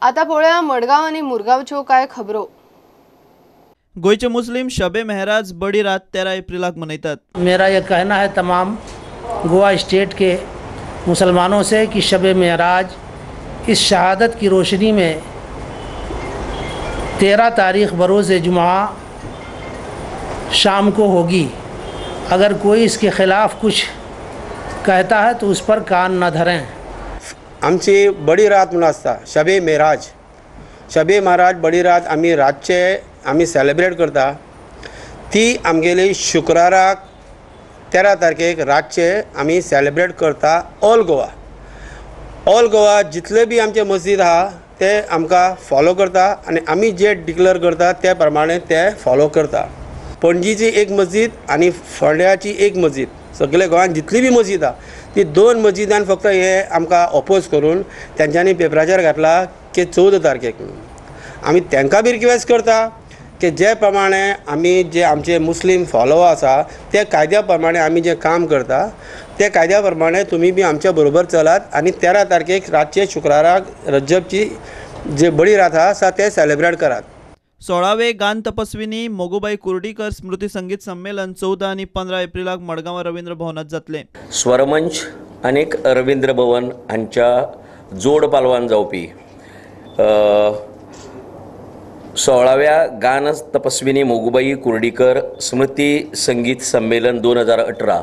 आता पळोवया मडगांव आनी मुरगांवच्यो कांय खबरो. गोंयचे मुस्लिम शबे मेहराज बडी रात 13 एप्रिलाक मनयतात. मेरा ये कहना है तमाम गोवा स्टेट के मुसलमानों से कि शब मेहराज इस शहादत की रोशनी में 13 तारीख़ बरोज़ जुमा शाम को होगी. अगर कोई इसके ख़िलाफ़ कुछ कहता है तो उस पर कान न धरें. आमची बडी रात म्हणून आसता शबे मेहराज. शबे मेहराज बडी रात आमी रातचे आमी सेलिब्रेट करता. ती आमगेली शुक्राराक 13 तारखेक रातचे आमी सेलिब्रेट करता. ऑल गोवा, ऑल गोवा जितले बी आमचे मस्जिद आहा ते आमकां फॉलो करता आनी आमी जे डिक्लेअर करता ते प्रमाणे ते फॉलो करता. पणजीची एक मस्जिद आनी फोंड्याची एक मस्जिद, सगळे गोंयांत जितली बी मस्जिद आहा ती 2 मस्जिदान फक्त हे आमकां ओपोज करून तेंच्यांनी पेपराचेर घातला की 14 तारखेक म्हणून. आमी तांकां बी रिक्वेस्ट करता की जे प्रमाणे आमी जे आमचे मुस्लीम फॉलोवर आसा ते कायद्या प्रमाणे आमी जें काम करता ते कायद्या प्रमाणे तुमी बी आमच्या बरोबर चलात आनी 13 तारखेक रातचे शुक्राराक रज्जबची जे बडी रात आसा ते सेलिब्रेट करात. 16वे गान तपस्विनी मोगुबाई कुर्डीकर स्मृती संगीत संमेलन 14 आनी 15 एप्रिलाक मडगांव रवींद्र भवनात जातलें. स्वरमंच आनीक रवींद्र भवन हांच्या जोड पालवान जावपी 16व्या गान तपस्विनी मोगुबाई कुर्डीकर स्मृती संगीत संमेलन 2018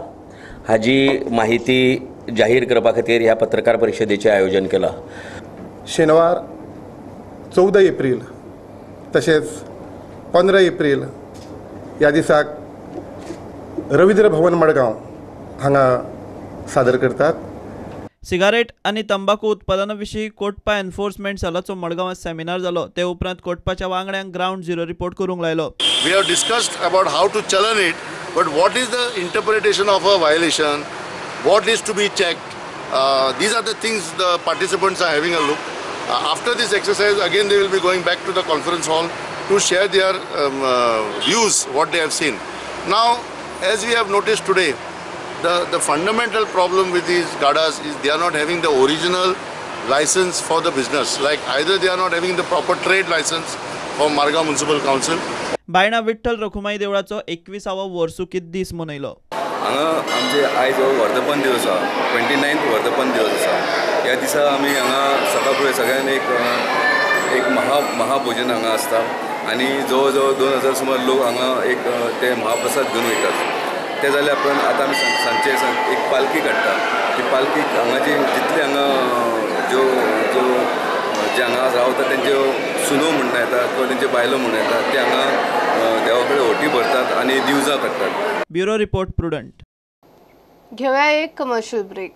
हाजी माहिती जाहीर करपा खातीर ह्या पत्रकार परिशदेचें आयोजन केलां. शेनवार 14 एप्रील तशेंच 15 एप्रील ह्या दिसाक रवींद्र भवन मडगांव हांगा सादर करतात. सिगारेट आनी तंबाकू उत्पादना विशीं कोटपा एन्फोर्समेंट सेलाचो मडगांवांत सेमिनार जालो. ते उपरांत कोटपाच्या वांगड्यांक ग्रावंड झिरो रिपोर्ट करूंक लायलो. We have discussed about how to challan it, but what is the interpretation of a violation, what is to be checked, these are the things the participants are having a look. After this exercise, again they will be going back to the conference hall to share their views, what they have seen. Now, as we have noticed today, the fundamental problem with these gadas is they are not having the original license for the business. Like either they are not having the proper trade license for Margao Municipal Council. Baina Vitthal Rakhumai देवळाचो 21वो वर्सुकी दीस मनयलो. हांगा आमचे आयज हो वर्धापन दिवस आसा, 29th वर्धापन दिवस आसा. ह्या दिसा आमी हांगा सकाळ फुडें सगळ्यांक एक एक महाभोजन हांगा आसता आनी जवळ जवळ 2000 सुमार लोक हांगा एक ते महाप्रसाद घेवन वयतात. ते जाल्या उपरांत आतां आमी सांजचे एक पालखी काडटा. ती पालखी हांगाची जितली हांगा ज्यो ज्यो जे हांगा रावता तेंच्यो सुनो म्हणून येता किंवा तेंच्यो बायलो म्हणून येता ते हांगा देवा कडेन होटी भरतात आनी दिवजां काडटात. Bureau report, Prudent. घेवया एक कमर्शियल ब्रेक.